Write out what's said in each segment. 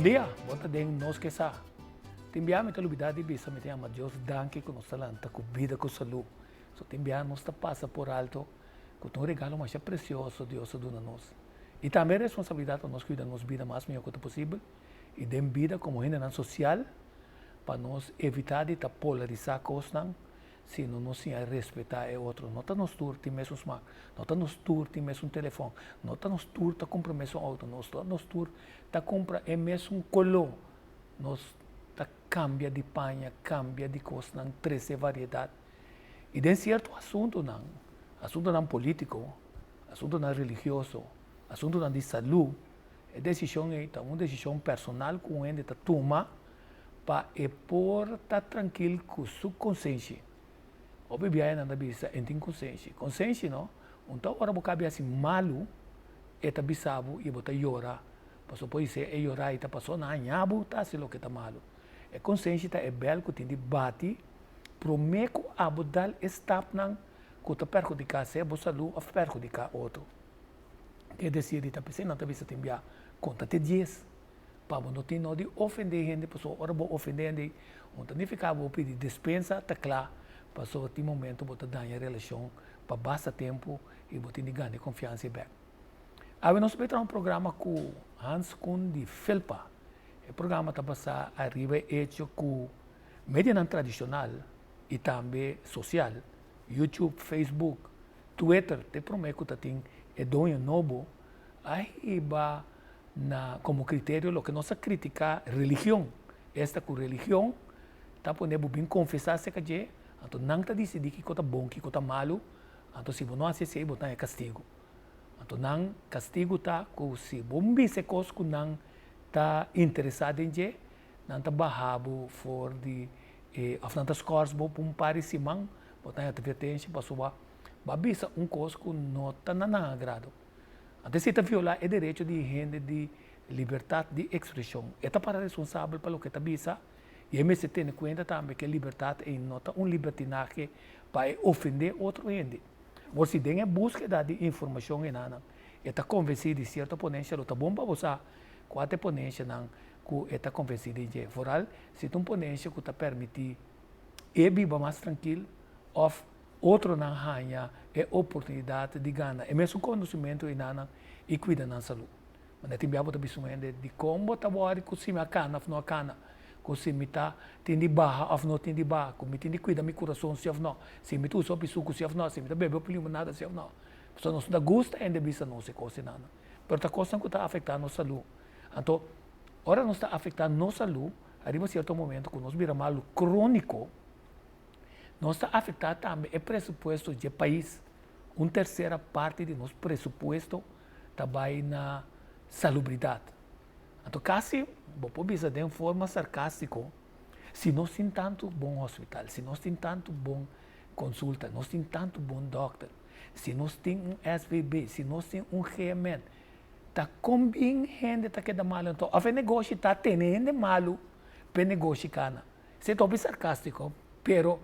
Bon dia, bo ta den Nos Ke Sa. Tin bia mi ta lubida di bisa mi ta yama Dios danki ku nos ta lanta ku bida ku salú. So tin bia nos ta pasa por alto ku ta un regalo masha presioso Dios a duna nos. I tambe e responsabilidat pa nos kuida nos bida mas mihó ku ta posibel i den bida komo hendenan sosial pa nos evitá di ta polarisá kosnan sino nos siña respetá e otro. No ta nos tur tin mesun smak, no ta nos tur tin mesun telefòn, no ta nos tur ta kumpra mesun outo, no ta nos tur ta kumpra e mesun koló. Nos ta kambia di paña, kambia di kosnan, trese variedat. I den sierto asuntunan, asuntunan polítiko, asuntunan religioso, asuntunan di salú, e desishon ei ta un desishon personal ku un hende ta tuma pa e por ta trankil ku su konsenshi. Hopi biaha nan ta bisa e tin konsenshi. Konsenshi no, un ta ora bo kabi hasi malu e ta bisa bo i bo ta yora, pasobra por dise e yora ei ta pasobra nan haña bo ta hasi loke ta malu. E konsenshi ta e bèl ku tin di bati promé ku abo dal e stapnan ku ta perhudiká sea bo salú òf perhudiká otro. Ke desir di ta p'esei nan ta bisa tin bia konta te dies pa bo no tin no di ofendé hende pasobra ora bo ofendé hende no ta nifiká bo pidi despensa ta kla pasobra tin momento bo ta daña relashon pa basta tempu i bo tin di gana e konfiansa ei bèk. Awe nos ta bai traha un programa ku Hans Koen di Felpa. E programa ta basá ariba e echo ku medianan tradishonal i tambe sosial, YouTube, Facebook, Twitter, te promé ku ta tin e doño nobo, a hiba na komo kriterio loke nos a kritiká religion, esta ku religion ta pone bo bin konfesá aserka dje, anto nan ta disidí kiko ta bon, kiko ta malu, anto si bo no hasi esei bo ta haña kastigu. Anto nan kastigu ta ku si bo bisa e kos ku nan ta interesá den dje, nan ta baha bo for di e òf nan ta skòrs bo pa un par di siman, bo ta haña atvertensia pasobra bo a bisa un kos ku no ta na nan agrado. Anto esei ta violá e derecho di hende di libertat di ekspreshon. E ta para responsabel pa loke e ta bisa i e mester tene kuenta tambe ku e libertat ei no ta un libertinahe pa e ofendé otro hende. Awor si den e búskeda di informashon enanan e ta konvensí di sierto ponensha lo ta bon pa bo sa kua ta e ponenshanan ku e ta konvensí di dje. Foral si ta un ponensha ku ta permití e biba mas trankil òf otronan haña e oportunidat di gana e mesun konosimentu enanan i kuida nan salú. Manera tin bia bo ta bisa un hende dikon bo ta wòri ku si mi a kana òf no a kana, ku si mi ta tin di baha òf no tin di baha, ku mi tin di kuida mi kurason si òf no, si mi ta usa hopi suku si òf no, si mi ta bebe hopi limonada si òf no. Pasobra nos no ta gusta hende bisa nos e kos enanan, pero ta kosnan ku ta afektá nos salú. Anto, ora nos ta afektá nos salú, ariba sierto momento ku nos bira malu króniko, nos ta afektá tambe e presupuesto dje pais. Un tersera parti di nos presupuesto ta bai na salubridat. Anto kasi bo por bisa den forma sarkástiko, si nos tin tantu bon hospital, si nos tin tantu bon konsulta, nos tin tantu bon dòkter, si nos tin un SVB, si nos tin un GMN, ta kon bin hende ta keda malu anto? Òf e negoshi ta tene hende malu pa e negoshi kana? Esei ta hopi sarkástiko, pero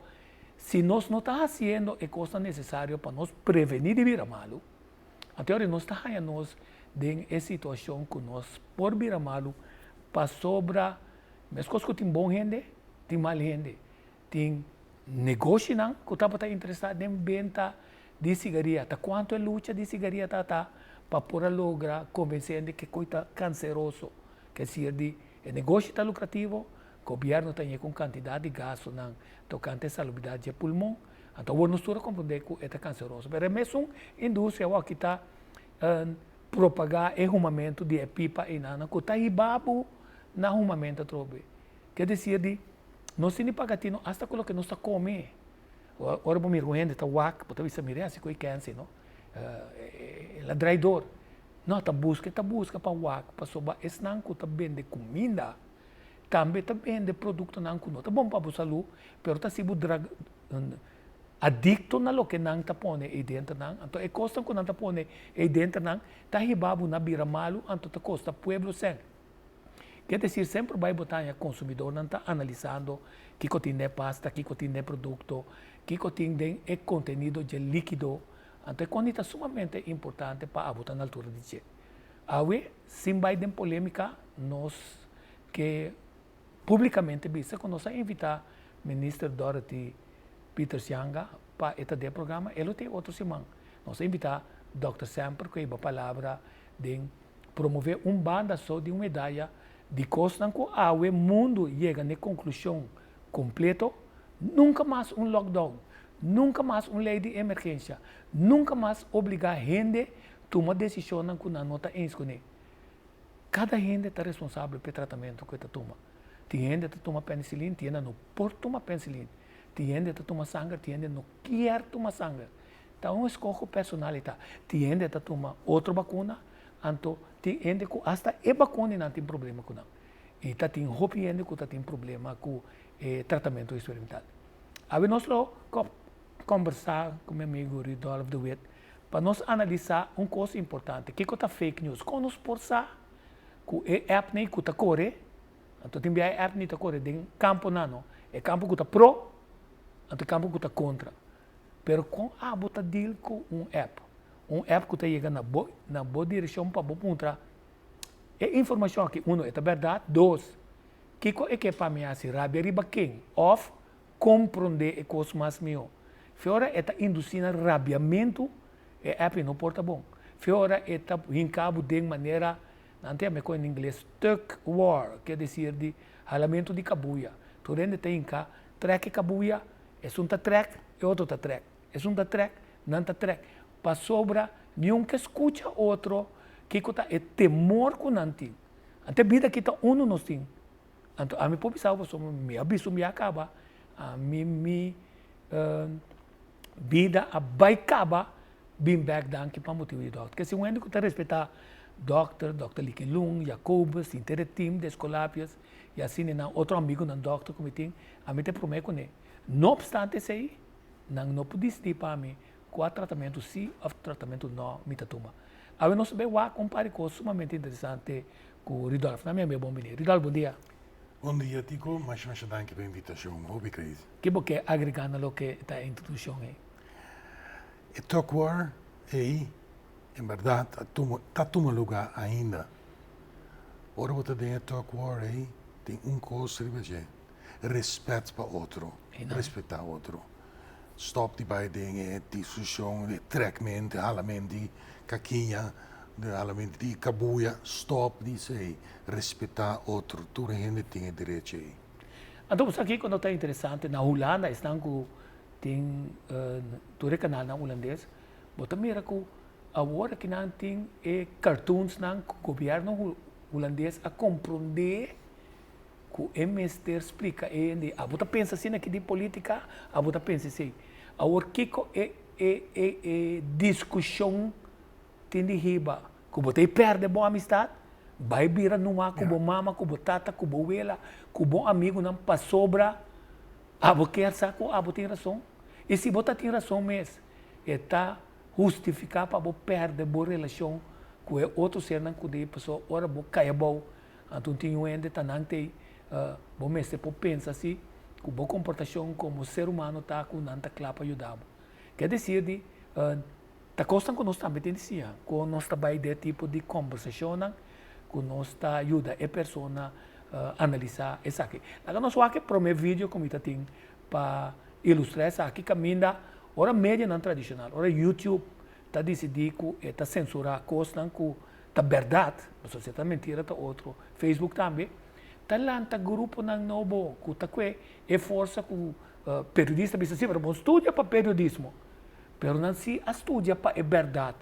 si nos no ta hasiendo e kosnan nesesario pa nos prevení di bira malu, anto ora nos ta haña nos den e situashon ku nos por bira malu pasobra meskos ku tin bon hende, tin mal hende. Tin negoshinan ku tabata interesá den benta di sigaria. Ta kuantu e lucha di sigaria tabata pa por a logra konvensé hende ke koi ta kanseroso. Ke sier di e negoshi ta lukrativo, Gobierno ta yega un cantidad di gastonan tocante salubridad dje pulmon, anto awor nos tur a comprende cu e ta canceroso. Pero e mesun industria awor aki ta propaga e humamento di e pipa eynana cu ta hiba bo na humamento atrobe. Ke decir di nos tin di paga tino hasta cu loke nos ta come. Ora bo mira un hende ta wak, bo ta bisa mira e haci cu e kense no, el a draai door. No, ta busca e ta busca pa wak pasobra esnan cu ta bende cuminda Tambe ta bende produktonan ku no ta bon pa bo salú, pero ta hasi bo adikto na loke nan ta pone ei denter nan. Anto e kosnan ku nan ta pone ei denter nan ta hiba bo na bira malu, anto ta kosta pueblo sèn. Ke desir semper bai bo ta haña konsumidornan ta analisando kiko tin den e pasta, kiko tin den e produkto, kiko tin den e kontenido dje líkido. Anto e koni ta sumamente importante pa abo ta na altura di dje. Awe, sin bai den polémika, nos. ke públikamente bisa ku nos a invitá Minister Dorothy Pieters Janga pa e ta den e programa, e lo tin otro siman. Nos a invitá Dòkter Semper ku e hiba palabra den promové un banda so di un medaya di kosnan ku awe mundu yega n'e konklushon kompleto, nunka mas un lockdown, nunka mas un lei di emergensha, nunka mas obligá hende tuma desishonnan ku nan no ta eens kuné. Kada hende ta responsabel pa e tratamentu ku e ta tuma. Tin hende ta tuma penicillin, tin hende no por tuma penicillin. Tin hende ta tuma sanger, tin hende no kier tuma sanger. Ta un eskoho personal e ta. Tin hende ta tuma otro bakuna, anto tin hende ku asta e bakuna nan tin problema ku nan. I ta tin hopi hende ku ta tin problema ku e tratamentu eksperimental. Awe nos lo kombersá ku mi amigu Rudolf de Wit pa nos analisá un kos importante, kiko ta fake news? Kon nos por sa ku e app nei ku ta kore, anto tin bia e app nei ta kore den kamponan no, e kampo ku ta pro, anto e kampo ku ta kontra. Pero kon abo ta deal ku un app? Un app ku ta yega na bo na bo direkshon pa bo puntra e informashon aki, uno, e ta bèrdat? Dos, kiko e ke pa mi hasi? Rabia riba ken? Òf komprondé e kos mas mihó. Fe ora e ta indusí na rabiamentu, e app ei no por ta bon. Fe ora e ta hinká bo den manera, nan ta yama e kos en ingles tug war, ke desir di halamentu di kabuya. Tur hende ta hinká, trèk e kabuya, esun ta trèk, e otro ta trèk, esun ta trèk, nan ta trèk. Pasobra niun ke skucha otro kiko ta e temor ku nan tin. Anto e bida aki ta unu nos tin. Anto ami por bisa bo pasobra mi a bisto mi a kaba, ami mi bida a bai kaba bin bek danki pa motibu di dòkter. Ke si un hende ku ta respetá dòkter, dòkter Likin Lung, Jacobus, henter e tim di Escolapios i asina nan otro amigunan dòkter ku mi tin, ami ta e promé kuné. No opstante esei, nan no por disidí pa mi kua tratamentu sí òf tratamentu nò mi ta tuma. Awe nos ta bai wak un par di kos sumamente interesante Ku Rudolf. Na mi a bon bini. Rudolf, bon dia. Bon dia, Tico. Masha masha danki pa e invitashon. Hopi crazy. Ke bo ke agrega na loke ta e introduccion ei? E tug war ei en berdad a tuma, ta tuma luga ainda. Ora bo ta den e tug war ei, tin un kos riba dje, respet pa otro, respetá otro. Stop di bai den e discusion, e trekment, e halament di kakiña, e halament di kabuya. Stop di esei. Respetá otro. Tur hende tin e derecho ei. Anto bo sa kiko no ta interesante? Na Hulanda esnan ku tin tur e kanalnan hulandes, bo ta mira ku awor aki nan tin e cartoonsnan ku gobierno hulandes a komprondé Ku e mester splika e hende, abo ta pensa asina aki di politica, abo ta pensa esei. Awor kiko e e e e diskushon tin di hiba? Ku bo ta e pèrdè bo amistat? Bai bira numa ku bo mama, ku bo tata, ku bo wela, ku bo amigunan pasobra abo kier sa ku abo tin rason? I si bo ta tin rason mes, e ta hustifiká pa bo pèrdè bo relashon ku e otro sernan ku di pasobra ora bo kai abou Anto tin un hende ta nan tei, bo mester por pensa si ku bo komportashon komo ser humano ta ku nan ta kla pa yuda bo. Ke desir di, ta kosnan ku nos tambe tin di siña, kon nos ta bai den tipo di kombersashonnan ku nos ta yuda e persona analisá esaki. Laga nos wak e promé video ku mi ta tin pa ilustrá esaki kaminda ora medianan tradishonal, ora YouTube ta disidí ku e ta sensurá kosnan ku ta bèrdat, pasobra si e ta mentira ta otro, Facebook tambe, ta lanta gruponan nobo ku ta kue e forsa ku periodista bisa si, pero bo studia pa periodismo, pero nan si a studia pa e bèrdat,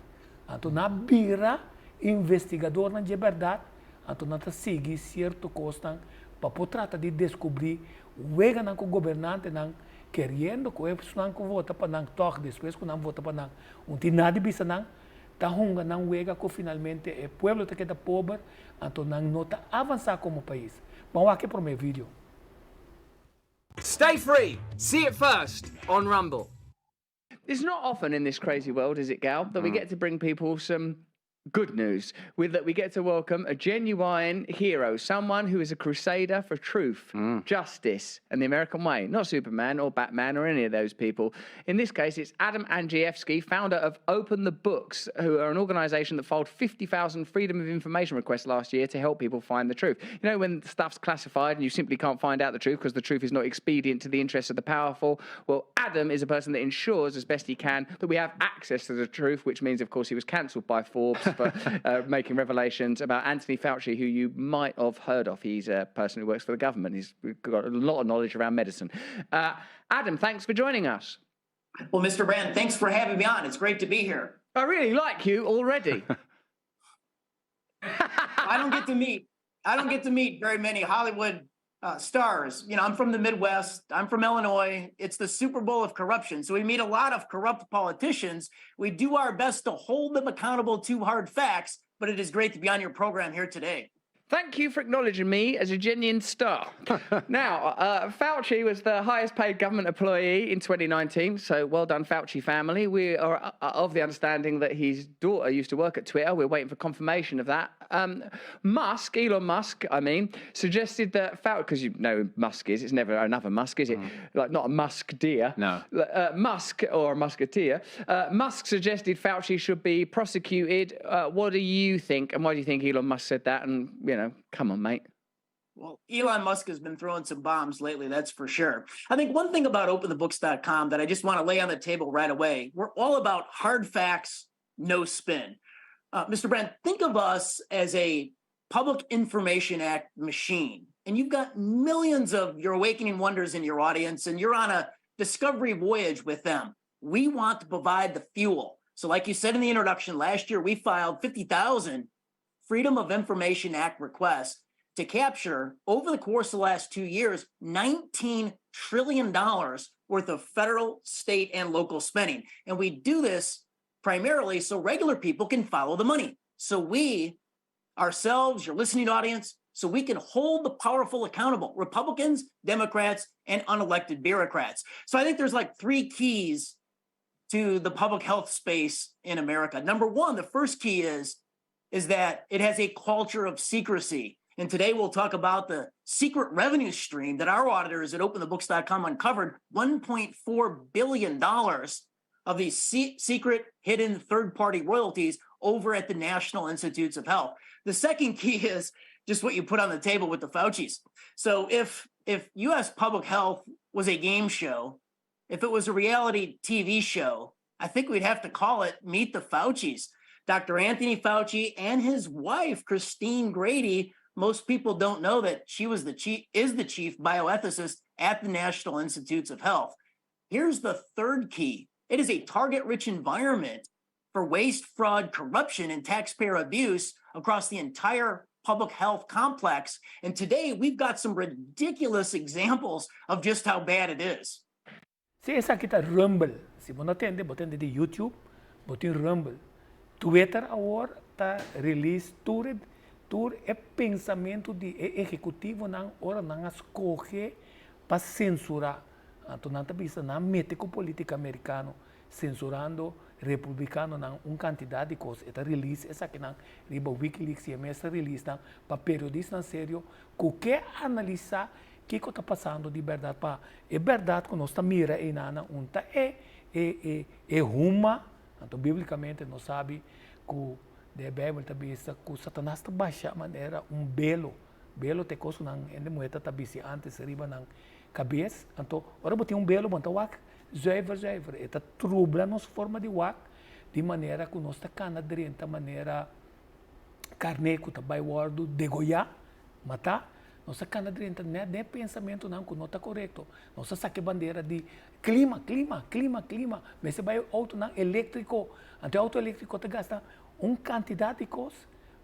anto nan a bira investigadornan dje bèrdat, anto nan ta sigui sierto kosnan pa por trata di deskubrí weganan ku gobernantenan keriendo ku esnan ku vota pa nan tòg despues ku nan vota pa nan un tin nada di bisa nan, ta hunga nan wega ku finalmente e pueblo ta keda pober, anto nan no ta avansá komo pais. Ban wak e promé video. Stay free! See it first on Rumble. It's not often in this crazy world, is it Gal, that we get to bring people some. Good news with that we get to welcome a genuine hero, someone who is a crusader for truth, mm. justice, and the American way. Not Superman or Batman or any of those people. In this case, it's Adam Andrzejewski, founder of Open the Books, who are an organization that filed 50,000 Freedom of Information requests last year to help people find the truth. You know, when stuff's classified and you simply can't find out the truth because the truth is not expedient to the interests of the powerful. Well, Adam is a person that ensures as best he can that we have access to the truth, which means, of course, he was cancelled by Forbes for uh, making revelations about Anthony Fauci, who you might have heard of. He's a person who works for the government. He's got a lot of knowledge around medicine. Uh, Adam, thanks for joining us. Well, Mr. Brand, thanks for having me on. It's great to be here. I really like you already. I don't get to meet I don't get to meet very many Hollywood uh, stars. You know, I'm from the Midwest. I'm from Illinois. It's the Super Bowl of corruption. So we meet a lot of corrupt politicians. We do our best to hold them accountable to hard facts, but it is great to be on your program here today. Thank you for acknowledging me as a genuine star. now, uh, Fauci was the highest paid government employee in 2019, so well done, Fauci family. We are uh, of the understanding that his daughter used to work at Twitter. We're waiting for confirmation of that. Um, Musk, Elon Musk, I mean, suggested that Fauci, because you know who Musk is, it's never another Musk, is it? Mm. Like, not a Musk deer. No. Uh, Musk or a Musketeer. Uh, Musk suggested Fauci should be prosecuted. Uh, what do you think? And why do you think Elon Musk said that? And, you know, come on, mate. Well, Elon Musk has been throwing some bombs lately, that's for sure. I think one thing about openthebooks.com that I just want to lay on the table right away we're all about hard facts, no spin. Uh, Mr. Brand, think of us as a Public Information Act machine, and you've got millions of your awakening wonders in your audience, and you're on a discovery voyage with them. We want to provide the fuel. So, like you said in the introduction, last year we filed 50,000 Freedom of Information Act requests to capture over the course of the last two years $19 trillion worth of federal, state, and local spending. And we do this primarily so regular people can follow the money. So we ourselves, your listening audience, so we can hold the powerful accountable Republicans, Democrats, and unelected bureaucrats. So I think there's like three keys to the public health space in America. Number one, the first key is is that it has a culture of secrecy. And today we'll talk about the secret revenue stream that our auditors at openthebooks.com uncovered $1.4 billion of these secret hidden third party royalties over at the National Institutes of Health. The second key is just what you put on the table with the Fauci's. So if if US public health was a game show, if it was a reality TV show, I think we'd have to call it Meet the Fauci's. Dr. Anthony Fauci and his wife, Christine Grady, most people don't know that she was the chief is the chief bioethicist at the National Institutes of Health. Here's the third key. It is a target-rich environment for waste, fraud, corruption, and taxpayer abuse across the entire public health complex. And today we've got some ridiculous examples of just how bad it is. Si esaki ta Rumble, si bo no tende, bo tende di YouTube, bo tin Rumble. Twitter awor ta release tur e tur e pensamentu di e ehekutivonan ora nan a skohe pa sensurá. Anto nan ta bisa nan a mete ku politika merikano sensurando republikanonan un kantidat di kos. E ta release esakinan riba WikiLeaks i e mes ta release nan pa periodistanan serio ku ke analisá Kiko ta pasando di bèrdat pa e bèrdat ku nos ta mira einanan un ta e e e e huma? Anto biblikamente nos sabi ku den e Beibel ta bisa ku Satanas ta basha manera un belo. Belo ta e kos ku nan hende muhé ta ta bisti antes riba nan kabes. Anto ora bo tin un belo bo no ta wak zuiver zuiver. E ta trubla nos forma di wak di manera ku nos ta kana drenta manera karné ku ta bai wòrdu degoyá, matá. Nos a kana drenta nèt den e pensamentunan ku no ta korekto. Nos a saka e bandera di klima, klima, klima, klima. Mester bai outonan eléktriko. Anto e outo eléktriko ta gasta un kantidat di kos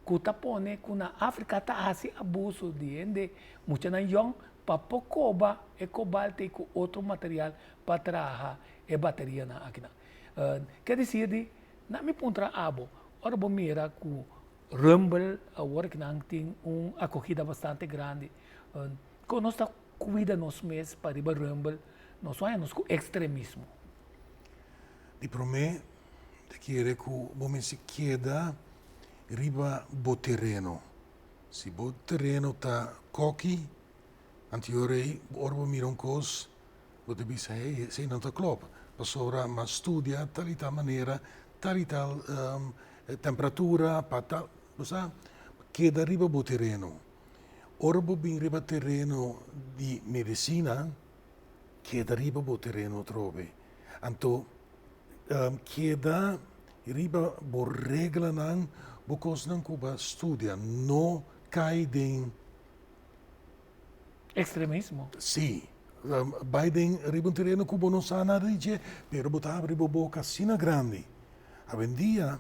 ku ta pone ku na Afrika ta hasi abuso di hende, muchanan yòn, pa por koba e kobalte i ku otro material pa traha e baterianan akinan. Ke disir di, na mi puntra abo, ora bo mira ku Rumble awor ki nan tin un acogida bastante grandi. Con nos ta cuida nos mes pa riba Rumble nos no haña nos cu extremismo? Di prome ta kere cu bo mester keda. riba bo tereno. Si bo tereno ta koki, anterior ei ora bo mira un kos bo ta bisa hey esei no ta klop pasobra mi a studia tal i tal manera, tal i tal temperatura pa tal, bo sa keda riba bo tereno. Ora bo bin riba tereno di medisina keda riba bo tereno atrobe. Anto keda riba bo reglanan, bo kosnan ku bo a studia. No kai den. Ekstremismo. Sí. Bai den riba un tereno ku bo no sa nada di dje, pero bo ta habri bo boka asina grandi. Awendia,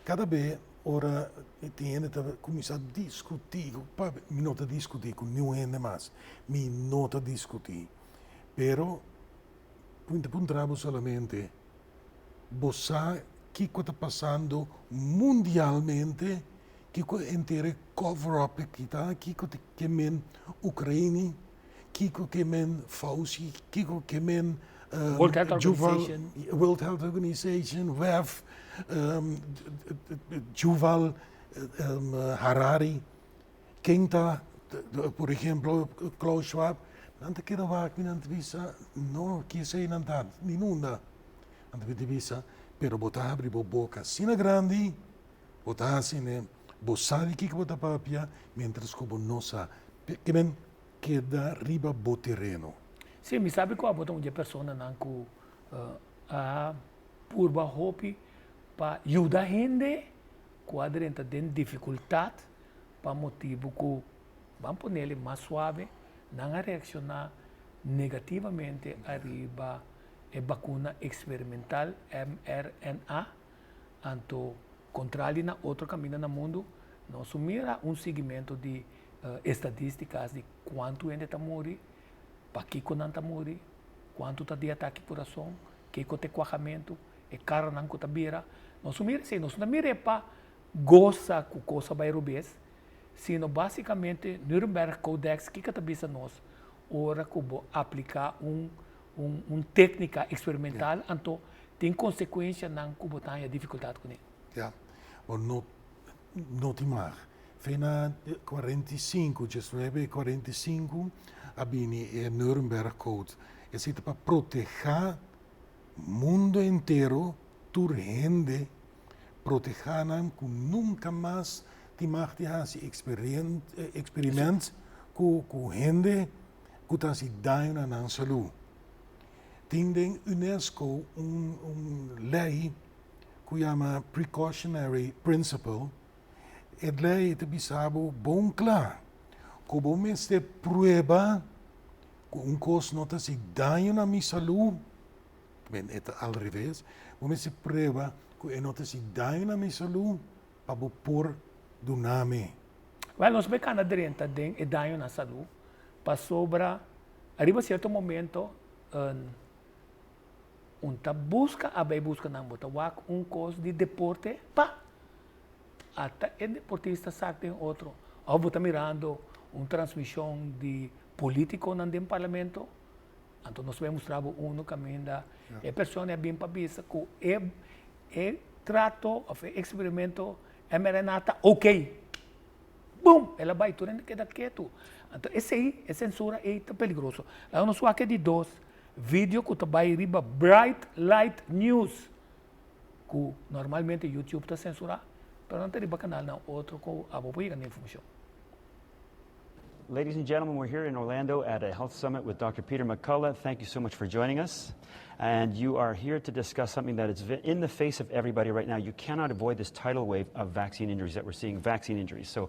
kada be ora tin hende ta kuminsá diskutí, papia, mi no ta diskutí ku niun hende mas. Mi no ta diskutí. Pero Mi ta puntra bo solamente, bo sa kiko ta pasando mundialmente? Kiko henter e cover up aki ta? Kiko ta ke men Ukraini? Kiko ke men Fauci? Kiko ke men World Health Organization. World Health Organization, WEF, Yuval Harari? Ken ta, por ehemplo, Klaus Schwab, nan ta keda wak mi nan ta bisa, no, ki esei nan ta, ni nunda. Nan ta bini bisa, pero bo ta habri bo boka asina grandi, bo ta hasi ne, bo sa di kiko bo ta papia, mientras ku bo no sa. Ke men keda riba bo tereno. Sí, mi sabi ku abo ta un di e personanan ku a purba hopi pa yuda hende ku a drenta den difikultat pa motibu ku, ban ponele mas suave, nan a reakshoná negativamente ariba e bakuna eksperimental mRNA, anto kontrali na otro kaminda na mundu, nos mira un siguimentu di estadístikas di kuantu hende ta muri, pakiko nan ta muri, kuantu ta di atake kurason, kiko ta e kuahamentu, e karanan ku ta bira. Nos mira esei, nos no ta mira e pa gosa ku kos a bai robes, sino básikamente Nuremberg Codex kiko ta bisa nos ora ku bo apliká un un un téknika eksperimental anto tin konsekuenshanan ku bo ta haña difikultat kuné. Ya, bo no no tin mag. Fe na 45, 1945 a bini e Nuremberg Code. Esei ta pa protehá mundo entero, tur hende protehá nan ku nunka mas tin mag di hasi eksperiment ku ku hende ku ta hasi daño na nan salú. Tin den UNESCO un un lei ku yama Precautionary Principle, e lei ta bisa bo bon kla ku bo mester prueba ku un kos no ta hasi daño na mi salú. Men e ta al reves. Bo mester prueba ku e no ta hasi daño na mi salú pa bo por duna mi. Wèl, nos por kanda drenta den e daño na salú pasobra ariba sierto momento un ta buska a bai buska nan bo ta wak un kos di deporte pa ata e deportista sak den otro òf bo ta mirando un transmishon di politikonan den parlamento. Anto nos bai mustra bo unu kaminda e persona a bin pa bisa ku e e trato of e eksperimento mRNA ta ok. Bum! El a bai tur hende keda ketu. Anto esei, e sensura ei ta peligroso. Laga nos wak e di dos video ku ta bai riba Bright Light News ku normalmente YouTube ta sensura, pero nan ta riba kanalnan otro ku abo por yega na informashon. Ladies and gentlemen, we're here in Orlando at a health summit with Dr. Peter McCullough. Thank you so much for joining us. And you are here to discuss something that is in the face of everybody right now. You cannot avoid this tidal wave of vaccine injuries that we're seeing, vaccine injuries. So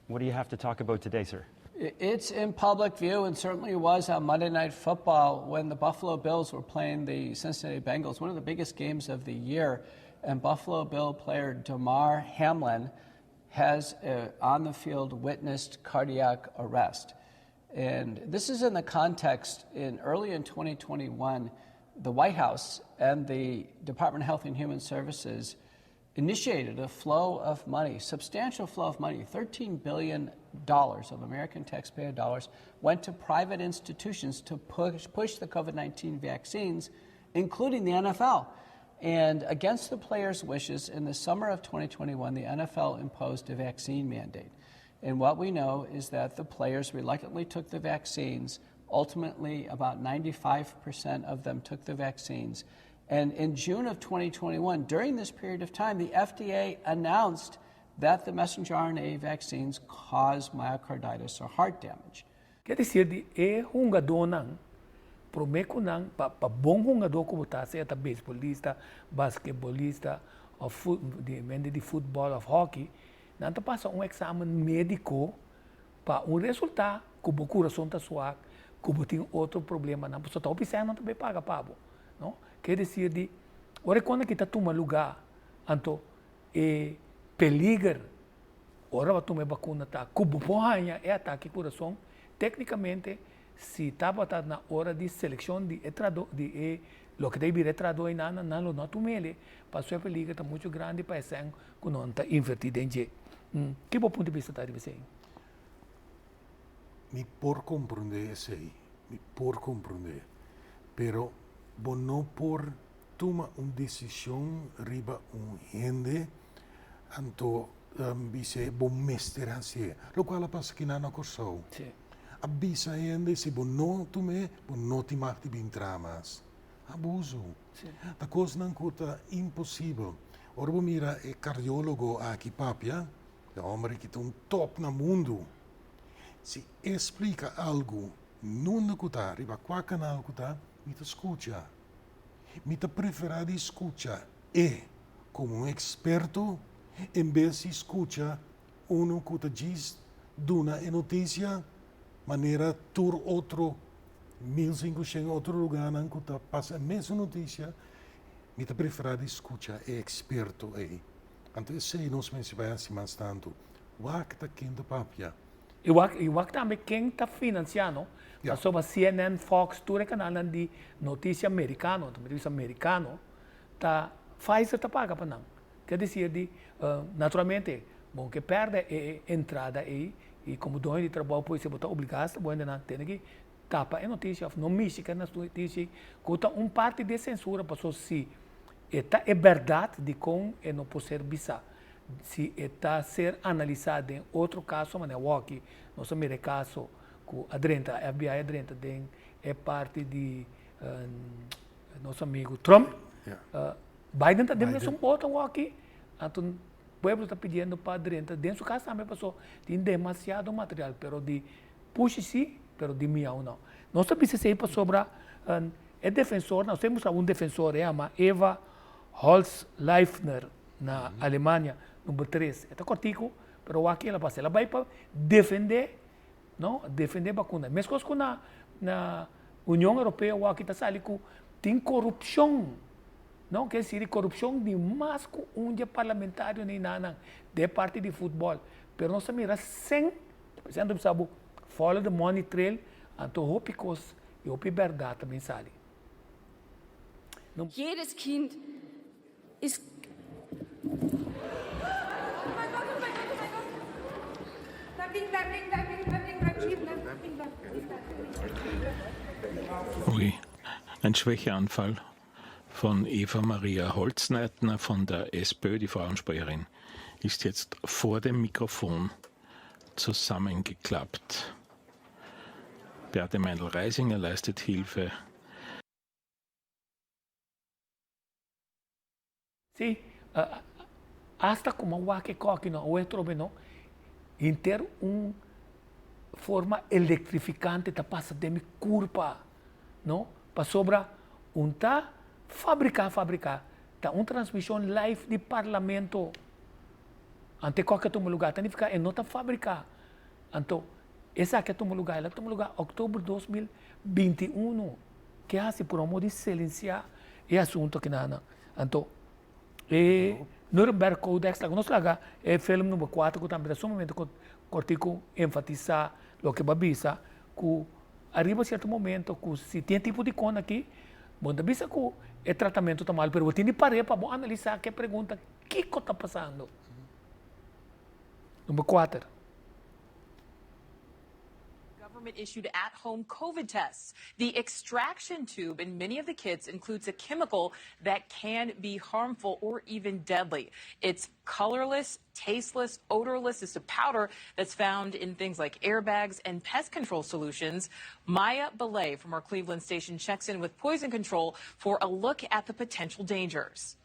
what do you have to talk about today, sir? It's in public view and certainly was on Monday Night Football when the Buffalo Bills were playing the Cincinnati Bengals, one of the biggest games of the year. And Buffalo Bill player Damar Hamlin has on the field witnessed cardiac arrest. And this is in the context in early in 2021, the White House and the Department of Health and Human Services initiated a flow of money, substantial flow of money, $13 billion of American taxpayer dollars went to private institutions to push, push the COVID 19 vaccines, including the NFL. And against the players' wishes, in the summer of 2021, the NFL imposed a vaccine mandate. And what we know is that the players reluctantly took the vaccines. Ultimately, about 95% of them took the vaccines. And in June of 2021, during this period of time, the FDA announced that the messenger RNA vaccines cause myocarditis or heart damage. Ke desir di e hungadónan promé ku nan pa pa bon hungadó ku bo ta sea ta beisbolista, basketbolista òf fu di hende di futbòl òf hòki, nan ta pasa un eksamen médiko pa un resultá ku bo kurason ta suak, ku bo tin otro problemanan, pasobra ta hopi sèn nan ta bai paga pa bo, no. Ke desir di ora e kos aki ta tuma lugá, anto e peliger ora bo a tuma e bakuna ta ku bo por haña e atake kurason, teknikamente si tabata na ora di selekshon di e trado di e loke ta bira e trado einan nan lo no a tum'el pasobra e peliger ta muchu grandi pa e sèn ku nan ta invertí den dje. Ki bo punto di bista ta riba esei? Mi por komprondé esei, mi por komprondé, pero bo no por tuma un desishon riba un hende anto bis'é bo mester hasié, lokual a pasa kinan na Kòrsou. A bisa hende si bo no tum'é bo no tin mag di bin traha mas. Abuso. Ta kosnan ku ta imposibel. Ora bo mira e kardiólogo aki papia, e hòmber aki ta un tòp na mundu. Si e splika algu nunda ku ta, riba kua kanal ku ta, mi ta skucha. Mi ta preferá di skucha e komo un eksperto en bes di skucha unu ku ta djis duna e notisia manera tur otro 1500 otro lugánan ku ta pasa e mesun notisia. Mi ta preferá di skucha e eksperto ei. Anto esei nos mester bai hasi mas tantu. Wak ta ken ta papia. I wak, i wak tambe ken ta financia, no? Ja. Pasobra CNN, Fox, tur e kanalnan di notisia merikano, ta bisa merikano, ta Pfizer ta paga pa nan. Ke desir di, naturalmente, bo ke pèrdè e entrada ei, i komo doño di trabou por esei bo ta obligá hasta bo hendenan tene ki tapa e notisia òf no mishi ku e notisia ei, ku ta un parti di e sensura, pasobra si e ta e bèrdat dikon e no por ser bisá. Si e ta ser analisá den otro kaso manera awor-aki nos a mira e kaso ku a drenta, FBI a drenta den e parti di nos amigu Trump, Biden ta den mesun boto awor-aki, anto pueblo ta pidiendo pa drenta den su kas tambe paso tin demasiado material, pero di pushi si, pero di miau no. Nos ta bisa esei pasobra e defensornan, nos tin mustra un defensor e yama Eva Holzleifner na Alemania, number tres. E ta kòrtiku, pero wak el a pasa. El a bai pa defendé, no, defendé bakuna. Meskos ku na na Union Europeo wak ta sali ku tin korupshon, no, ke siri korupshon di mas ku un dje parlamentario ni nanan den parti di futbòl. Pero nos ta mira sen, p'esei anto bisa bo follow the money trail, anto hopi kos i hopi bèrdat ta bin sali. Jedes Kind ist Ui, ein Schwächeanfall von Eva Maria Holzneitner von der SPÖ, die Frauensprecherin, ist jetzt vor dem Mikrofon zusammengeklappt. Beate Meindl-Reisinger leistet Hilfe. Sí, asta ku mi a wak e kòki no awe atrobe no, henter un forma elektrifikante ta pasa den mi kurpa, no, pasobra un ta fabriká fabriká, ta un transmishon live di parlamento, anto e kòki a tuma lugá, ta nifiká e no ta fabriká, anto esaki a tuma lugá, el a tuma lugá òktober 2021. Ke hasi por amo di silensiá e asuntu aki nan. Anto e Nuremberg Codex laga nos laga e film number kuater ku tambe ta sumamente kortiku enfatisá loke bo a bisa ku ariba sierto momento ku si tin e tipo di kon aki bo no ta bisa ku e tratamentu ta malu pero bo tin di par'é pa bo analisá ke pregunta kiko ta pasando. Number kuater. Government issued at home COVID tests. The extraction tube in many of the kits includes a chemical that can be harmful or even deadly. It's colorless, tasteless, odorless. It's a powder that's found in things like airbags and pest control solutions. Maya Belay from our Cleveland station checks in with Poison Control for a look at the potential dangers.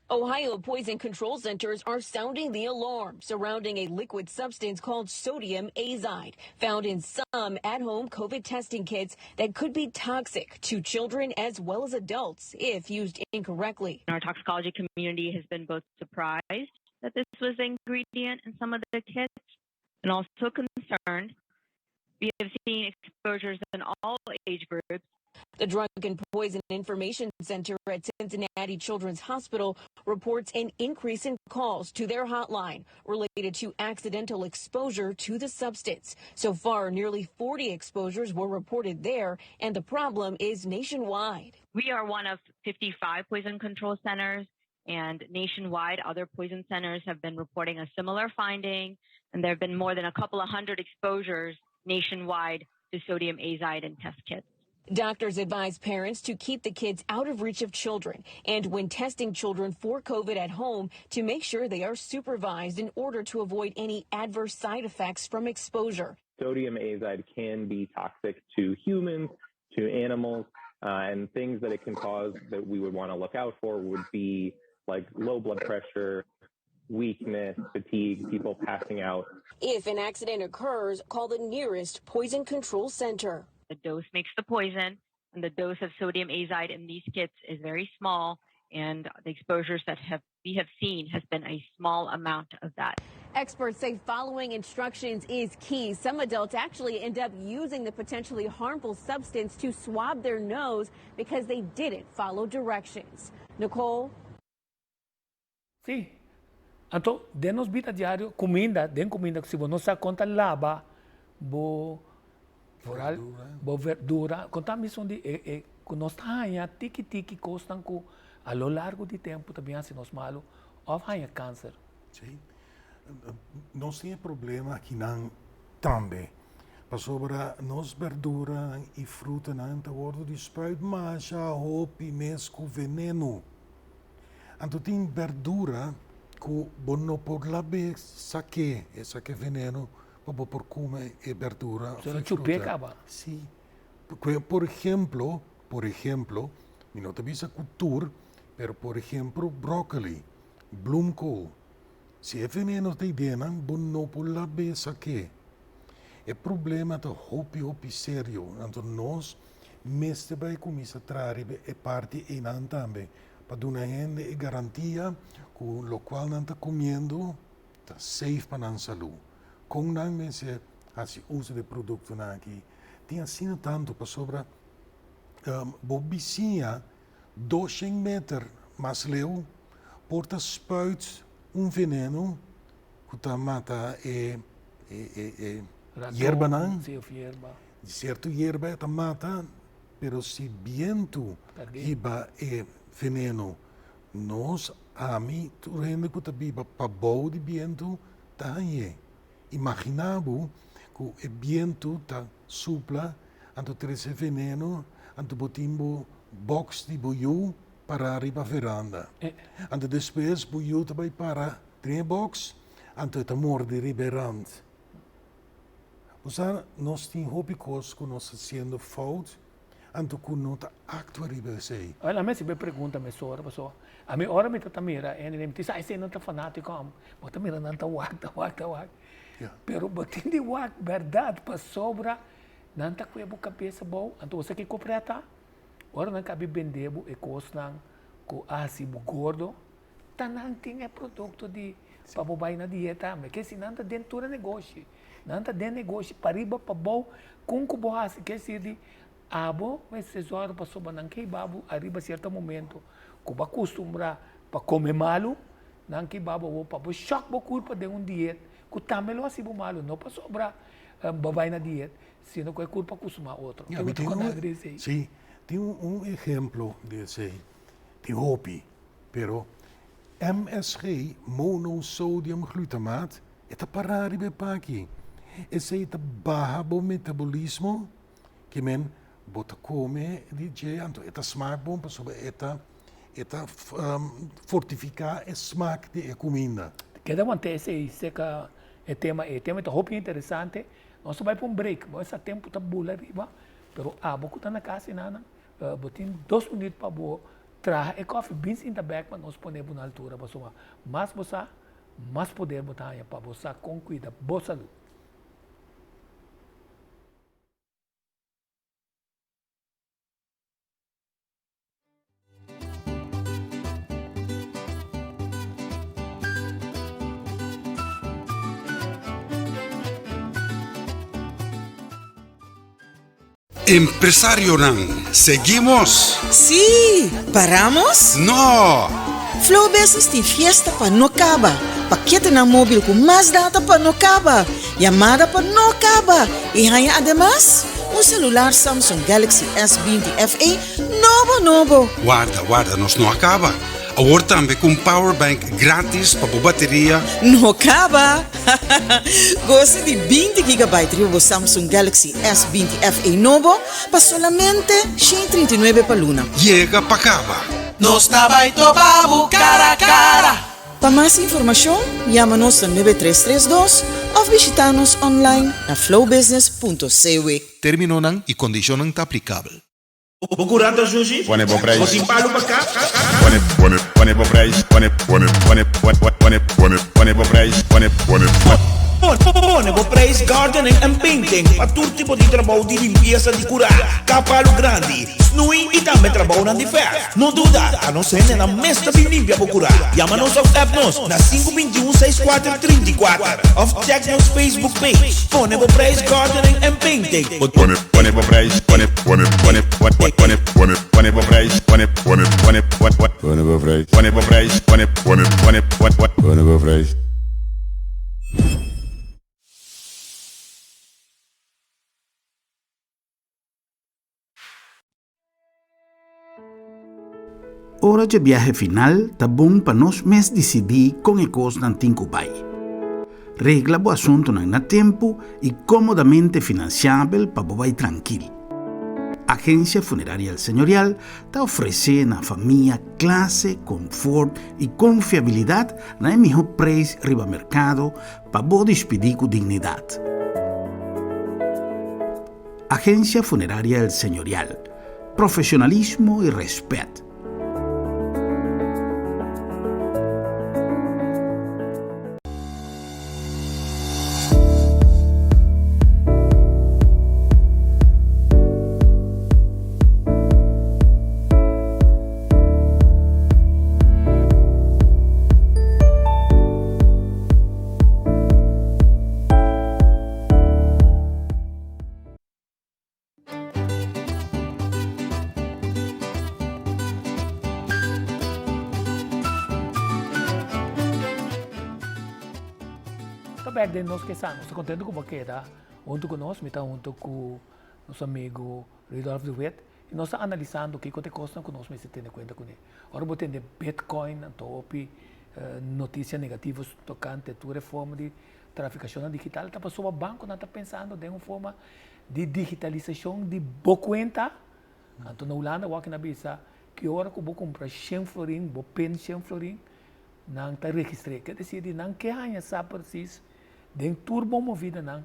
Ohio poison control centers are sounding the alarm surrounding a liquid substance called sodium azide, found in some at-home COVID testing kits that could be toxic to children as well as adults if used incorrectly. Our toxicology community has been both surprised that this was the ingredient in some of the kits and also concerned. We have seen exposures in all age groups. The Drug and Poison Information Center at Cincinnati Children's Hospital reports an increase in calls to their hotline related to accidental exposure to the substance. So far, nearly 40 exposures were reported there, and the problem is nationwide. We are one of 55 poison control centers, and nationwide, other poison centers have been reporting a similar finding, and there have been more than a couple of hundred exposures nationwide to sodium azide in test kits. Doctors advise parents to keep the kids out of reach of children and when testing children for COVID at home to make sure they are supervised in order to avoid any adverse side effects from exposure. Sodium azide can be toxic to humans, to animals, and things that it can cause that we would want to look out for would be like low blood pressure, weakness, fatigue, people passing out. If an accident occurs, call the nearest poison control center. The dose makes the poison, and the dose of sodium azide in these kits is very small, and the exposures that have we have seen has been a small amount of that. Experts say following instructions is key. Some adults actually end up using the potentially harmful substance to swab their nose because they didn't follow directions. Nicole? Sí. Anto, den nos bida diario, kuminda, den kuminda, si bo no sa kon ta laba bo vooral bo verdura, kon ta misun di e e ku nos ta haña tiki tiki kosnan ku a lo largo di tempu ta bin hasi nos malu òf haña kanser. Sí. Nos tin e problema akinan tambe, pasobra nos berduranan i frutanan ta wòrdu di spuit masha hopi mes ku veneno. Anto tin berdura ku bo no por lab'é sak'é, e sak'é veneno pa bo por kume e berdura òf e fruta. Sí. Por ehemplo, por ehemplo, mi no ta bisa ku tur, pero por ehemplo bròkoli, bloemkool, si e veneno ta ei nan, bo no por lab'é sak'é. E problema ta hopi hopi serio, anto nos mester bai kuminsá traha riba e parti einan tambe pa duna hende e garantia ku lokual nan ta kumiendo ta safe pa nan salú. Kon nan mester hasi uso di e produktonan aki? Tin asina tantu pasobra bo bisiña doshen meter mas leu por ta spuit un veneno ku ta mata e yerbanan. Di sierto yerba e ta mata, pero si bientu hiba e veneno, nos, ami, tur hende ku ta biba pabou di bientu ta hañ'é. Imaginá bo ku e bientu ta supla, anto trese veneno, anto bo tin bo box di bo yu pará riba veranda. Anto despues bo yu ta bai para den e box, anto e ta morde riba e rand. Bo sa, nos tin hopi kos ku nos ta hasiendo fout, anto ku no ta aktua riba esei. Wel, ami a sibi e pregunta mesora, pasobra ami ora mi ta ta mira hende mi ta bisa, esei nan ta fanatiko am. Bo ta mira nan ta wak, ta wak, ta wak. Pero bo tin di wak bèrdat, pasobra nan ta kue bo kabes abou. Anto bo sa kiko preta? Ora nan kabi bende bo e kosnan ku a hasi bo gordo, Ta nan tin e produkto di pa bo bai na dieta tambe. Ke si nan ta den tur e negoshi. Nan ta den negoshi pariba pabou kon ku bo hasi ke si di abo mester zòrg pasobra nan ke hiba bo ariba sierto momento ku bo a kustumbrá pa kome malu, nan ke hiba bo awor pa bo shòk bo kurpa den un diet ku tambe lo hasi bo malu, no pasobra bo bai na diet sino ku e kurpa a kustumbrá otro. Ke bo ta konta di esei? Si, tin un ehemplo di esei, tin hopi. Pero MSG, monosodium glutamaat, e ta pará riba e paki. Esei ta baha bo metabolismo, ke men bo ta kome di dje anto e ta smak bon pasobra e ta e ta fortifiká e smak di e kuminda. Keda want'é esei seka e tema ei. E tema ei ta hopi interesante. Nos ta bai pa un break. Bo sa tempu ta bula riba, pero abo ku ta na kas enanan, bo tin dos minüt pa bo traha e kòfi bin sinta bèk pa nos pone bo na altura pasobra mas bo sa, mas poder bo ta haña pa bo sa kon kuida bo salú. Empresarionan, seguimos? Sí! Paramos? No! Flow Business tin fiesta pa no caba, paketenan mobil cu mas data pa no caba, yamada pa no caba y haña ademas un celular Samsung Galaxy S 20 FE nobo nobo! Warda, warda, nos no a caba. Awor tambe cu un powerbank gratis pa bo bateria. No caba! Gosa di 20 gigabyte riba bo Samsung Galaxy S 20 FE nobo pa solamente 139 pa luna. Yega pa caba! Nos ta bai topa bo cara cara. Pa mas informacion, yama nos na 9332 of bishita nos online na flowbusiness.cw. Terminonan y condicionnan ta aplicabel. Bo curanta sushi? Pone bo prijs. Bo tin palu pa kap? Pone, pone, pone bo prijs. Pone, pone, pone, pone, pone, pone, pone bo prijs. Pone, pone, pone. Pone bo prijs Gardening and Painting pa tur tipo di trabou di limpiesa di curá, kap palu grandi, snoei y tambe trabounan di verf. No duda, ta nos hendenan mes ta bin limpia bo curá. Yama nos of app nos na sinku 21 seis kuater 34 of check nos Facebook page. Pone bo prijs Gardening and Painting. Pone, pone bo prijs, pone, pone, pone, pone, pone, pone, pone bo prijs, pone, pone, pone, pone, pone bo prijs, pone bo prijs, pone, pone, pone, pone, pone bo prijs. Ora dje biahe final ta bon pa nos mes disidí kon e kosnan tin ku bai. Regla bo asuntunan na tempu i kómodamente finansiabel pa bo bai trankil. Agensia Funeraria El Señorial ta ofresé na famia klase, konfort i konfiabilidat na e mihó preis riba merkado pa bo dispidí ku dignidat. Agencia Funeraria El Señorial, profesionalismo y respet. Ta bek den nos ke sa. Nos ta contento cu bo a keda hunto cu nos. Mi ta hunto cu nos amigo Rudolf de Wit. Y nos ta analisando kico ta e cosnan cu nos mester tene cuenta cune. Ora bo tende Bitcoin, anto hopi noticia negativo tocante tur e forma di Trafikashonnan digital ta pasobra bankonan ta pensando den un forma di digitalisashon di bo kuenta. Anto na Hulanda wak nan bisa ki ora ku bo kumpra shen florin, bo pin shen florin, nan ta registr'é. Ke desir di nan ke haña sa presis den tur bo movidanan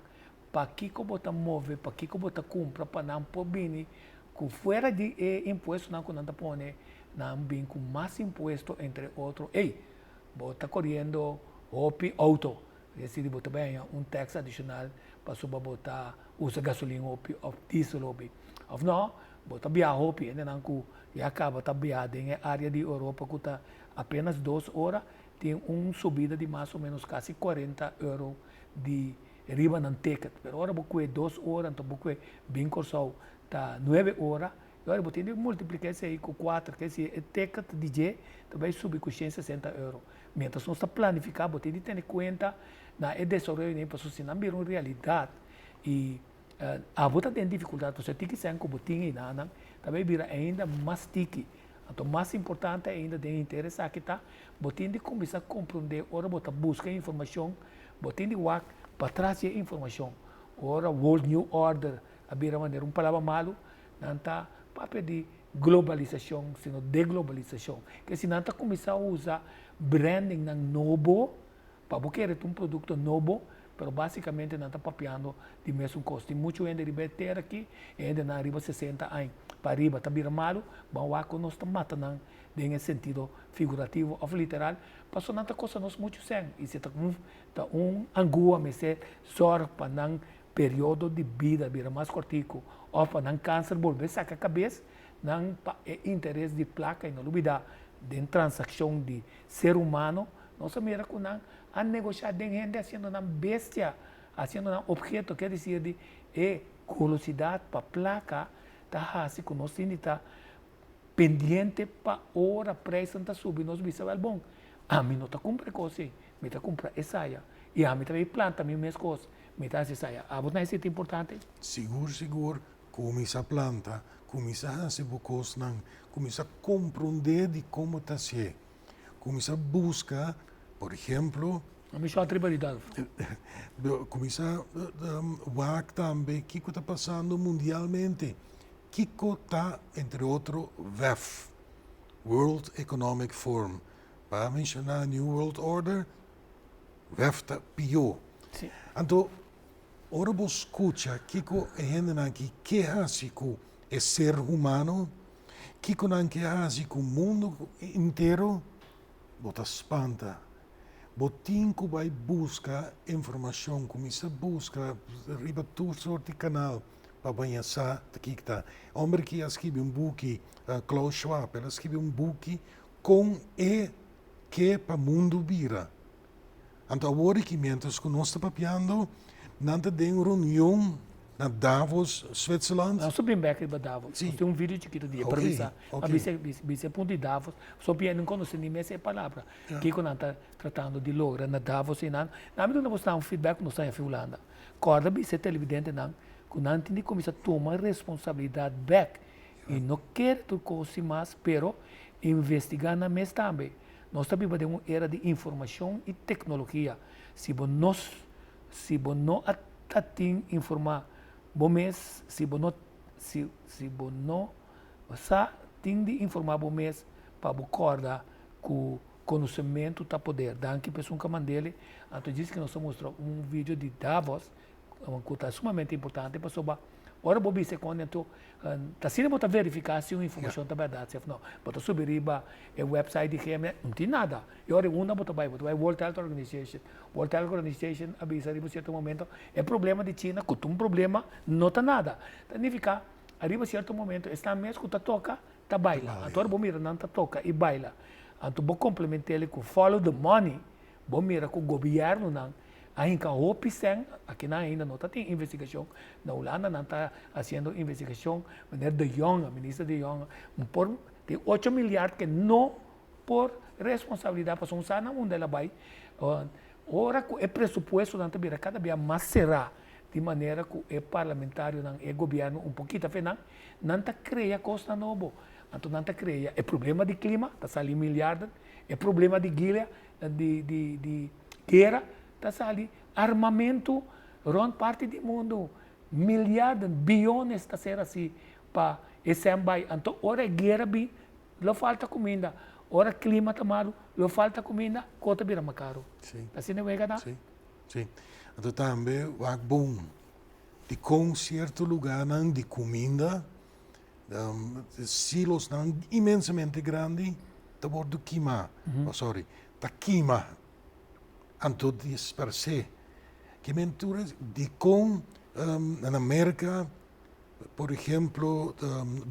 pakiko bo ta move, pakiko bo ta kumpra pa nan por bini ku fuera di e impuestonan ku nan ta pone, nan bin ku mas impuesto entre otro. Ey! Bo ta koriendo hopi outo, es decir bo ta bai haña un tax adishonal pasobra bo ta usa gasolin hopi òf diesel hopi. Òf no, bo ta biaha hopi, hendenan ku ya kaba ta biaha den e área di Europa ku ta apenas dos ora, tin un subida di mas o ménos kasi kuarenta euro di riba nan ticket. Pero ora bo kue dos ora, anto bo kue bin Kòrsou ta nuebe ora, E ora bo tin di multiplica esey cu cuater, ke si e ticket di dje ta bay subi cu 160 euro. Mientras nos ta planifica bo tin di tene cuenta na e desaroyo nen pasobra si nan bira un realidad y abo ta den dificultad pasobra e tiki cen cu bo tin eynan ta bay bira ainda mas tiki. Anto mas importante ainda den henter esaki ta bo tin di cuminsa comprende ora bo ta busca informacion bo tin di wak patras di e informacion. Ora World New Order a bira manera un palabra malu, nan ta papia di globalisashon, sino deglobalisashon. Ke si nan ta kuminsá usa brandingnan nobo pa bo kere ta un produkto nobo, pero básikamente nan ta papiando di mesun kos. Tin muchu hende riba e tera aki, e hendenan riba sesenta aña pa riba ta bira malu, ban wak ku nos ta mata nan den e sentido figurativo òf literal, pasobra nan ta kosta nos muchu sèn i si ta un ta un angua mester sòrg pa nan periodo di bida bira mas kòrtiku òf pa nan kanser bolbe saka kabes, nan pa e interes di plaka i no lubidá den transakshon di ser humano nos a mira ku nan a negoshá den hende hasiendo nan bestia, hasiendo nan opheto, ke desir di e golosidat pa plaka ta hasi ku nos tin di ta pendiente pa ora prijsnan ta subi nos bisa wel bon ami no ta kumpra e kos ei mi ta kumpra esaya i ami ta bay planta mi mes kos mi ta hasi esaya abo ta hasi importante? Sigur sigur kuminsa planta kuminsa hasi bo kosnan kuminsa komprondé di kon bo ta hasié kuminsa buska por ehemplo Ami shòt riba di Dolf. Kuminsa wak tambe kiko ta pasando mundialmente. Kiko ta, entre otro, WEF, World Economic Forum? Pa menshoná New World Order, WEF ta pió. Anto, ora bo skucha kiko e hendenan aki ke hasi ku e ser humano, kiko nan ke hasi ku mundu entero, bo ta spanta. Bo tin ku bai buska informashon, kuminsá buska riba tur sort di kanal. Pa baña sa ta kiko ta. E homber ki a skibi un buki, Klaus Schwab, el a skibi un buki kon e ke pa mundu bira. Anto awor aki mientras ku nos ta papiando, nan ta den un reunion na Davos, Switzerland. Nos ta bin bek riba Davos. Nos tin un video chikito di e pero bisa, a bisa, bisa e punto di Davos, so pia no konosé ni mes e palabra kiko nan ta tratando di logra na Davos einan. Nan mi duna bos nan un feedback ku nos ta haña fi Hulanda. Kòrda bisa e televidentenan ku nan tin di kuminsá tuma responsabilidat bèk i no kere tur kos sin mas, pero investigá nan mes tambe. Nos ta biba den un era di informashon i teknologia. Si bo no si bo no a ta tin informá bo mes, si bo no si si bo no sa tin di informá bo mes pa bo kòrda ku Konosementu ta poder. Danki pa esun ka mandele. Anto djis ki nos ta mustra un video di Davos ku ta sumamente importante pasobra ora bo bisa e kònde anto ta asina bo ta verifiká si un informashon ta bèrdat si òf no. Bo ta subi riba e wèpsait di GMN, no tin nada. I ora unda bo ta bai? Bo ta bai World Health Organization. World Health Organization a bisa riba un sierto momento e problema di China ku ta un problema no ta nada. Ta nifiká ariba sierto momento esnan mes ku ta toka ta baila. Anto ora bo mira nan ta toka i baila, anto bo komplement'el ku follow the money, bo mira ku gobièrnunan a hinka hopi sèn, akinan ainda no ta tin investigashon, na Hulanda nan ta hasiendo investigashon, meneer De Jonge, minister De Jonge, por tin ocho miliard ke no por responsabilidat pasobra un sa na unda el a bai, ora ku e presupuestonan ta bira kada bia mas será di manera ku e parlamentarionan, e gobièrnu un pokito afe nan, nan ta krea kosnan nobo. Anto nan ta krea e problema di klima, ta sali miliarden, e problema di guera, di di di guera, ta sali armamentu rònt parti di mundu, miliarden, biyones ta ser hasi pa e sèn bai. Anto ora e guera bin, lo falta kuminda, ora klima ta malu, lo falta kuminda, kos ta bira mas karu. Asina e wega ta? Sí. Anto tambe wak bon di kon sierto lugánan di kuminda, silosnan inmensamente grandi ta wòrdu kimá, oh sorry, ta kima, anto disparsé. Ke men tur es dikon na Merka, por ehemplo,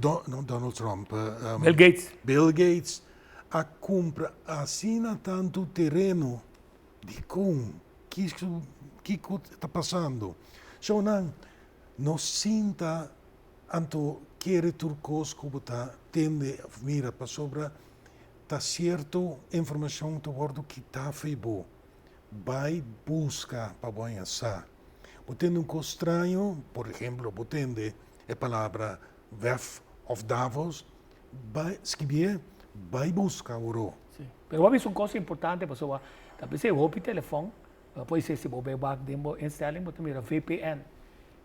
no Donald Trump, Bill Gates. Bill Gates a kumpra asina tantu tereno Dikon? Kiko ta pasando? Shownan, no sinta anto kere tur kos ku bo ta tende òf mira pasobra ta sierto informashon ta wòrdu kitá fo'i bo. Bai buska pa bo haña sa. Bo tende un kos straño, por ehemplo bo tende e palabra wef òf Davos, Bai skibié, bai buska oro. Sí. Pero bo a bisa un cosa importante pasobra ta bisa e hopi telefon, bo por si bo bai wak den bo instelling bo ta mira VPN.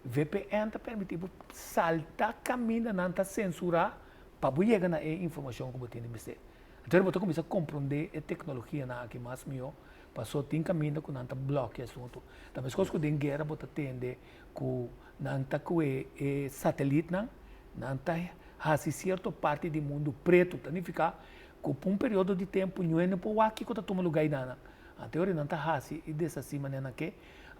VPN ta permití bo salta kaminda nan ta sensurá pa bo yega na e informashon ku bo tin di mester. Anto bo ta kuminsá komprondé e teknologianan aki mas mihó, paso tin kaminda ku nan ta blòkia asuntu. Ta meskos ku den guera bo ta tende ku nan ta kue e satelitnan, nan ta hasi sierto parti di mundu pretu, ta nifiká ku pa un periodo di tempu ñu'e no por wak kiko ta tuma lugá einan. Anto e ora nan ta hasi i deshasí manera nan ke.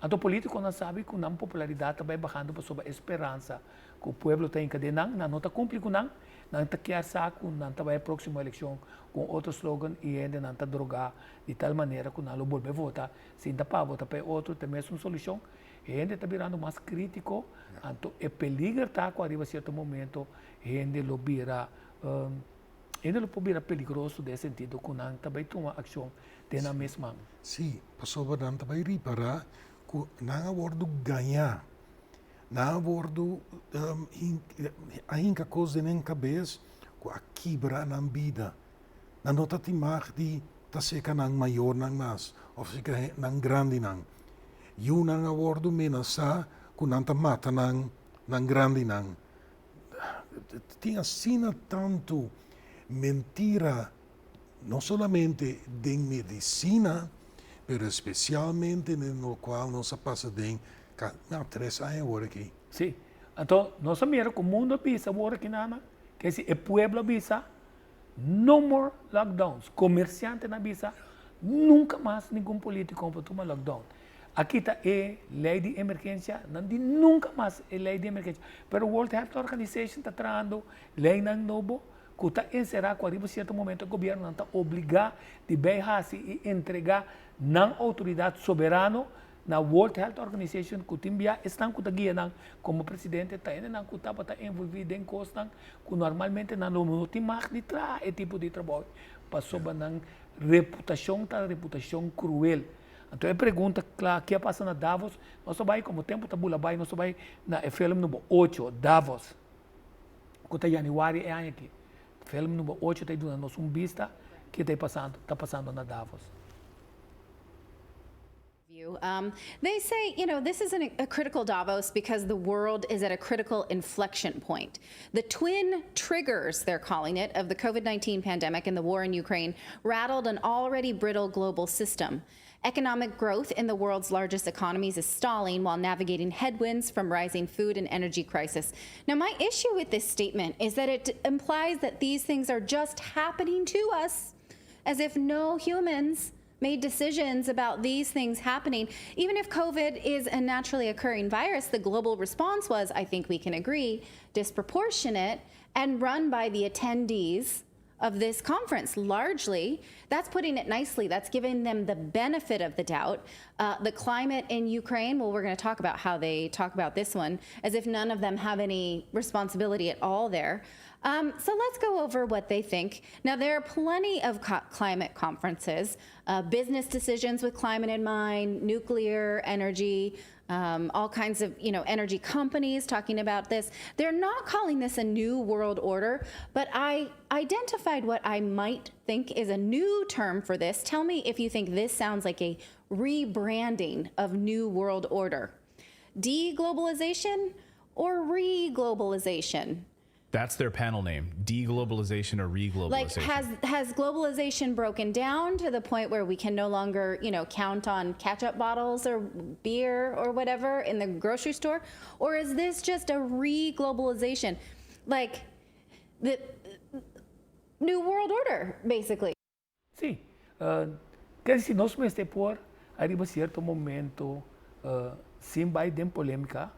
Anto polítikonan sabi ku nan popularidat ta bai bahando pasobra e speransa ku pueblo ta hinka den nan, nan no ta kumpli ku nan. Nan ta kier sa ku nan ta bai e próksimo elekshon ku un otro slogan i hendenan ta drogá di tal manera ku nan lo bolbe vota. Sin ta pa vota pa e otro ta e mesun solushon. E hende ta birando mas krítiko, anto e peliger ta ku ariba sierto momento hende lo bira hende lo por bira peligroso den e sentido ku nan ta bai tuma akshon den nan mes man. Sí, pasobra nan ta bai ripará ku nan a wòrdu gañá, nan a wòrdu a hinka kos den nan kabes ku a kibra nan bida. Nan no ta tin mag di ta seka nan mayornan mas òf seka nan grandinan. Yunan a wòrdu menasá ku nan ta mata nan nan grandinan. Tin asina tantu mentira, no solamente den medisina, pero espesialmente den lokual nos a pasa den na tres aña awor aki. Sí. Anto nos a mira ku mundu a bisa awor aki nana, ke si e pueblo a bisa no more lockdowns, komersiantenan a bisa nunka mas ningun politiko por tuma lockdown. A kita e ley di emergencia, nan di nunca mas e ley di emergencia. Pero World Health Organization ta trahando leynan nobo cu ta encera cu ariba cierto momento e gobiernonan ta obliga di bay haci y entrega nan autoridad soberano na World Health Organization cu tin bia esnan cu ta guia nan como presidente ta hendenan cu tabata envolvi den cosnan cu normalmente nan lo no tin mag di traha e tipo di trabou pasobra nan reputacion ta reputacion cruel. Anto e pregunta kla, ke a pasa na Davos? Nos ta bai, komo tempu ta bula bai, nos ta bai na e film number ocho, Davos, ku ta yanüari e aña aki. Film number ocho ta duna nos un bista ke ta pasando, ta pasando na Davos. Um, they say, you know, this is an, a critical Davos because the world is at a critical inflection point. The twin triggers, they're calling it, of the COVID 19 pandemic and the war in Ukraine rattled an already brittle global system. Economic growth in the world's largest economies is stalling while navigating headwinds from rising food and energy crisis. Now, my issue with this statement is that it implies that these things are just happening to us as if no humans made decisions about these things happening. Even if COVID is a naturally occurring virus, the global response was, I think we can agree, disproportionate and run by the attendees of this conference largely. That's putting it nicely. That's giving them the benefit of the doubt. Uh, the climate in Ukraine, well, we're going to talk about how they talk about this one, as if none of them have any responsibility at all there. Um, so let's go over what they think. Now, there are plenty of co- climate conferences, uh, business decisions with climate in mind, nuclear energy, um, all kinds of you know energy companies talking about this. They're not calling this a new world order, but I identified what I might think is a new term for this. Tell me if you think this sounds like a rebranding of new world order. Deglobalization or reglobalization? That's their panel name: deglobalization or reglobalization. Like, has has globalization broken down to the point where we can no longer, you know, count on ketchup bottles or beer or whatever in the grocery store, or is this just a reglobalization, like the new world order, basically? Sí. Ker si nos mester por ariba cierto momento sin bay den polemica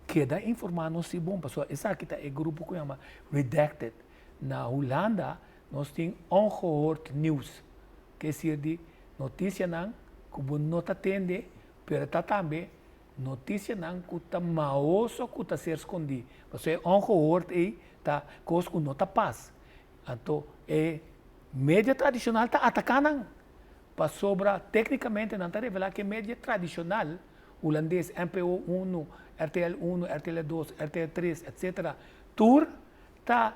keda informa nos si bon pasobra esaki ta e grupo cu yama redacted. Na Hulanda nos tin ongehoord nieuws ke esir di noticianan cu bo no ta tende pero ta tambe noticianan cu ta maoso cu ta ser scondi pasobra e ongehoord ey ta cos cu no ta pas. Anto e media tradishonal ta ataká nan, pasobra téknikamente nan ta revelá ku e media tradishonal hulandes, NPO unu, RTL unu, RTL dos, RTL tres, etsetera, tur ta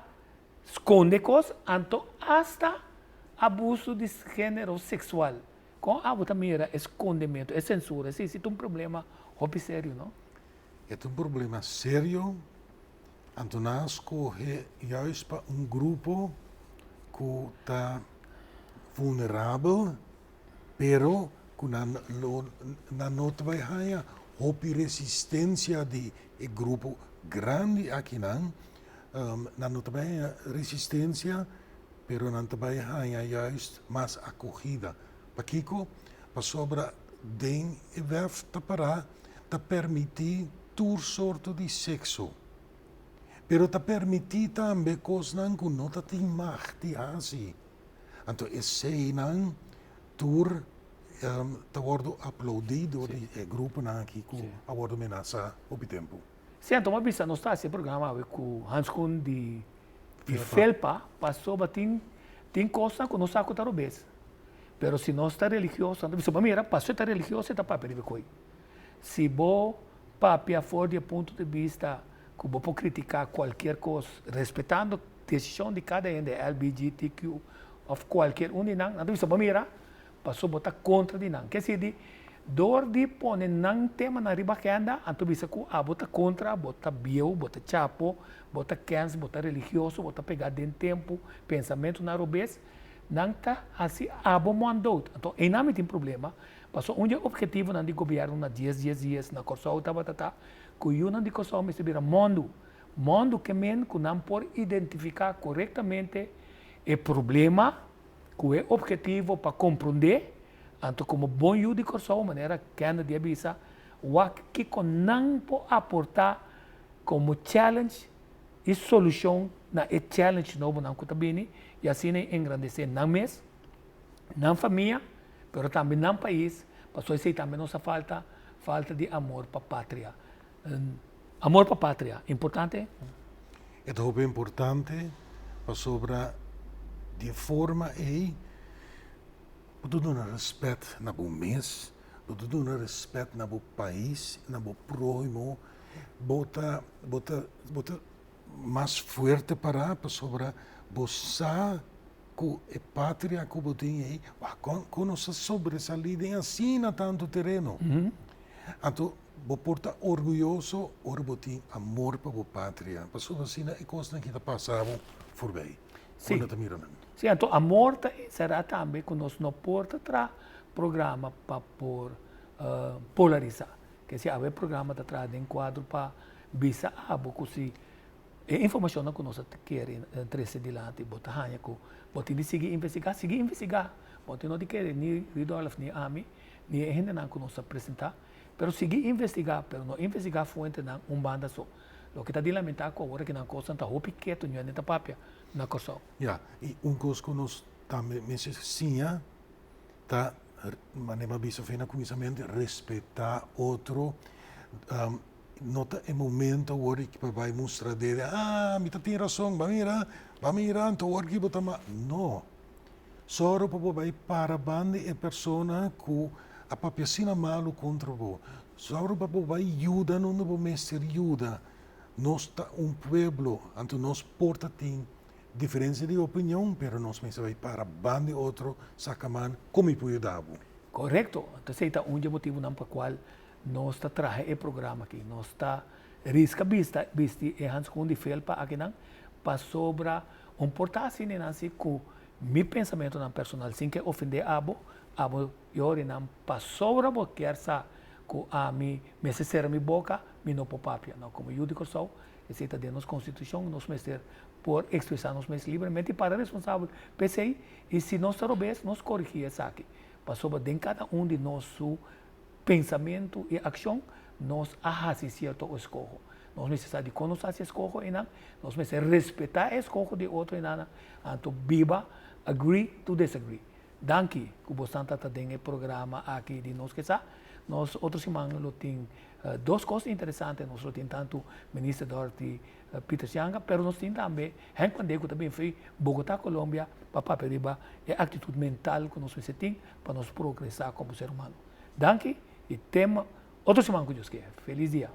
skonde kos, anto asta abuso di género seksual. Kon abo ta mira e skondementu, e sensura? Esei si ta un problema hopi serio, no? E ta un problema serio, anto nan a skohe juist pa un grupo ku ta vulnerabel, pero ku nan lo nan no ta bai haña hopi resistencia di e grupo grandi akinan, nan no ta bai haña resistencia, pero nan ta bai haña juist mas acogida. Pakiko? Pasobra den e wef ta pará ta permití tur sorto di sekso, pero ta permití tambe kosnan ku no ta tin mag di hasi. Anto eseinan tur ta wòrdu aplaudí dor di e gruponan aki ku a wòrdu menasá hopi tempu. Sí, anto mi a bisa nos ta hasi e programa awe ku Hans Koen di Felpa pasobra tin tin kosnan ku nos sa ku ta robes. Pero si nos ta religioso, nan ta bisa, bo mira, pasobra e ta religioso e ta papia riba e koi. Si bo papia for di e punto di bista ku bo por kritiká kualkier kos respetando desishon di kada hende, LBGTQ òf kualkier un di nan, nan ta bisa, bo mira, pasobra bo ta kontra di nan. Ke si di dor di pone nan temanan riba agenda, anto bisa ku abo ta kontra, bo ta bieu, bo ta chapo, bo ta kèns, bo ta religioso, bo ta pegá den tempu, pensamentunan robes, Nan ta hasi abo monddood. Anto einan mi tin problema, pasobra un di e obhetivonan di gobièrnu na dies dies dies na Kòrsou tabata ta ku yunan di Kòrsou mester bira mondu. Mondu ke men ku nan por identifiká korektamente e problema ku e obhetivo pa komprondé, anto komo bon yu di Kòrsou, manera Kennedy a bisa, wak kiko nan por aportá komo challenge i solushon na e challenge nobonan ku ta bini i asina e engrandesé nan mes, nan famia, pero tambe nan pais, pasobra esei tambe nos a falta, falta di amor pa patria. Amor pa patria, importante? E ta hopi importante pasobra di e forma ei bo ta duna rèspèt na bo mes, bo ta duna rèspèt na bo pais, na bo próhimo. Bo ta bo ta bo ta mas fuerte pará pasobra bo sa ku e patria ku bo tin ei wak kon kon nos a sobresalí den asina tantu tereno. Anto bo por ta orguyoso ora bo tin amor pa bo patria pasobra asina e kosnan ki ta pasa bo forbei Sí. Bo no ta mira nan. Sí, anto amor ta enserá tambe ku nos no por ta traha programa pa por polarisá. Ke si awe programa ta traha den kuadro pa bisa abo ku si e informashonnan ku nos a kere trese dilanti bo ta haña ku bo tin di sigui investigá, sigui investigá. Bo tin no di kere ni Rudolf ni ami ni e hendenan ku nos a presentá, pero sigui investigá, pero no investigá fuentenan un banda so. Loke ta di lamentá ku awor aki nan kosnan ta hopi ketu, niun hende ta papia na Kòrsou. Ya, i un kos ku nos tambe mester siña ta manera mi a bisa afe na kuminsamentu, respetá otro. No ta e momento awor di pa bai mustra dede, ah, mi ta tin rason, ba mira, ba mira, anto awor ki bo ta ma. No. Sòru pa bo bai para banda di e persona ku a papia asina malu kontra bo. Sòru pa bo bai yuda unda bo mester yuda. Nos ta un pueblo, anto nos por ta tin Diferencia di opinion, pero nos mester bay para banda di otro, saca man, con mi por yuda bo? Corecto. Anto esey ta un dje motibonan pa cual nos ta traha e programa aki. Nos ta risca bista, bisti e handschoen di felpa akinan, pasobra un por ta haci nan si cu mi pensamentonan personal, sin ke ofende abo, abo yori nan pasobra bo kier sa cu ami mester cera mi boca, mi no por papia. No, como yu di Corsou, esey ta den nos constitucion, nos mester por expresa nos mes libremente y para responsabel p'esey y si nos ta robes nos corigi esaki pasobra den cada un di nos su pensamento y accion nos a haci cierto escoho. Nos mester sa dicon nos a haci escoho eynan, nos mester respeta e escoho di otro eynan anto biba agree to disagree. Danki cu bosan ta ta den e programa aki di Nos Ke Sa. Nos otro siman lo tin dos cos interesante, nos lo tin tanto Minister Dorothy Pieter Sianga, pero nos tin tambe Henk Pandey cu ta bin fey Bogota, Colombia pa papia riba e actitud mental cu nos mester tin pa nos progresa como ser humano. Danki y te otro siman cu Dios kier. Feliz dia.